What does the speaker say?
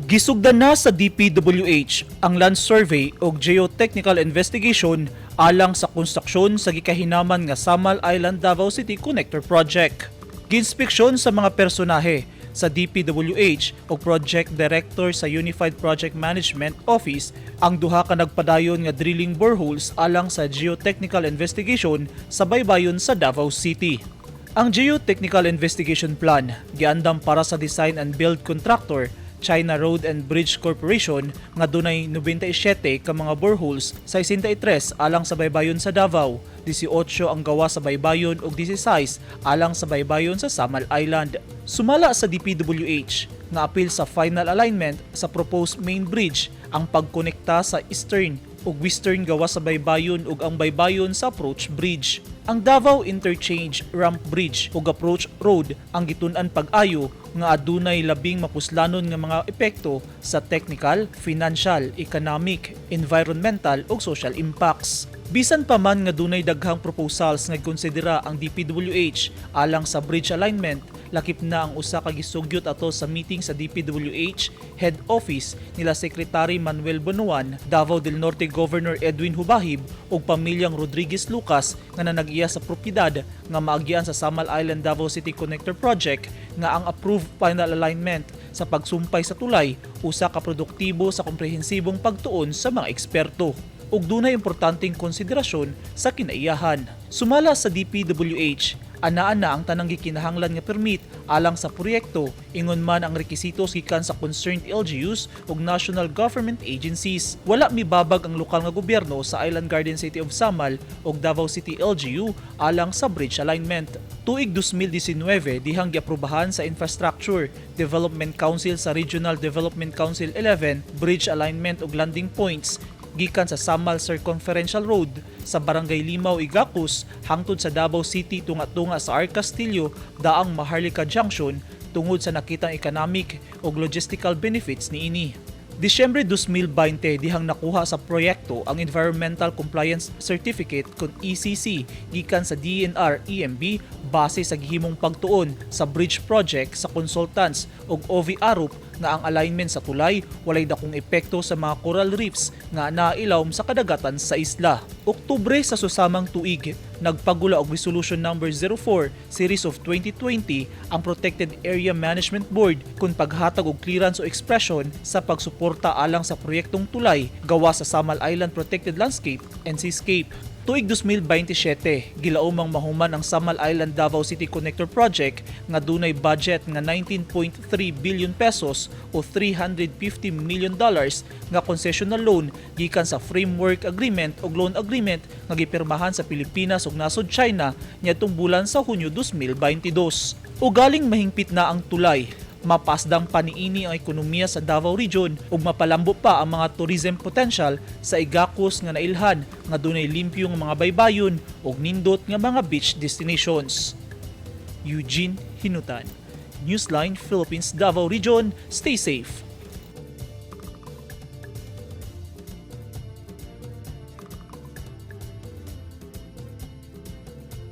Gisugdan na sa DPWH ang land survey ug geotechnical investigation alang sa konstruksyon sa gikahinaman nga Samal Island Davao City Connector Project. Giinspeksyon sa mga personahe sa DPWH ug Project Director sa Unified Project Management Office ang duha ka nagpadayon nga drilling boreholes alang sa geotechnical investigation sa baybayon sa Davao City. Ang Geotechnical Investigation Plan giandam para sa design and build contractor China Road and Bridge Corporation nga dunay 97 ka mga boreholes sa 63 alang sa baybayon sa Davao, 18 ang gawa sa baybayon ug 16 alang sa baybayon sa Samal Island. Sumala sa DPWH nga apil sa final alignment sa proposed main bridge ang pagkonekta sa eastern ug western gawa sa baybayon ug ang baybayon sa approach bridge. Ang Davao Interchange Ramp Bridge ug approach road ang gitun-an pag-ayo nga adunay labing mapuslanon nga mga epekto sa technical, financial, economic, environmental ug social impacts. Bisan pa man nga dunay daghang proposals nga gikonsidera ang DPWH alang sa bridge alignment, lakip na ang usa ka gisugyot ato sa meeting sa DPWH head office nila Secretary Manuel Bonoan, Davao del Norte Governor Edwin Hubahib ug pamilyang Rodriguez Lucas nga nanag-iya sa propiedad nga maagian sa Samal Island Davao City Connector Project, nga ang approved final alignment sa pagsumpay sa tulay usa ka produktibo sa komprehensibong pagtuon sa mga eksperto ug dunay importanteng konsiderasyon sa kinaiyahan. Sumala sa DPWH, anaa na ang tanang gikinahanglan nga permit alang sa proyekto, ingon man ang rekisitos gikan sa concerned LGUs ug national government agencies. Wala mibabag ang lokal nga gobyerno sa Island Garden City of Samal ug Davao City LGU alang sa bridge alignment. Tuig 2019 dihang giaprobahan sa Infrastructure Development Council sa Regional Development Council 11 bridge alignment ug landing points gikan sa Samal Circumferential Road sa Barangay Limao, Igacos hangtod sa Davao City tunga-tunga sa R. Castillo daang Maharlika Junction tungod sa nakitang economic ug logistical benefits niini. Disyembre 2020 dihang nakuha sa proyekto ang Environmental Compliance Certificate kon ECC gikan sa DENR EMB base sa gihimong pagtuon sa bridge project sa consultants ug OV Arup nga ang alignment sa tulay walay dakong epekto sa mga coral reefs nga nailawom sa kadagatan sa isla. Oktubre sa susamang tuig, nagpagula og Resolution Number 04 Series of 2020 ang Protected Area Management Board kung paghatag og clearance o expression sa pagsuporta alang sa proyektong tulay gawa sa Samal Island Protected Landscape and Seascape. Tuig 2027, gilaumang mahuman ang Samal Island Davao City Connector Project nga dunay budget nga ₱19.3 billion o $350 million nga concessional loan gikan sa Framework Agreement ug Loan Agreement nga gipirmahan sa Pilipinas ug nasod China niadtong bulan sa Hunyo 2022. Ugaling mahingpit na ang tulay, mapasdang pa niini ang ekonomiya sa Davao Region ug mapalambo pa ang mga tourism potential sa Igacos nga nailhan nga dunay limpyo nga mga baybayon ug nindot nga mga beach destinations. Eugene Hinutan, Newsline Philippines Davao Region, stay safe.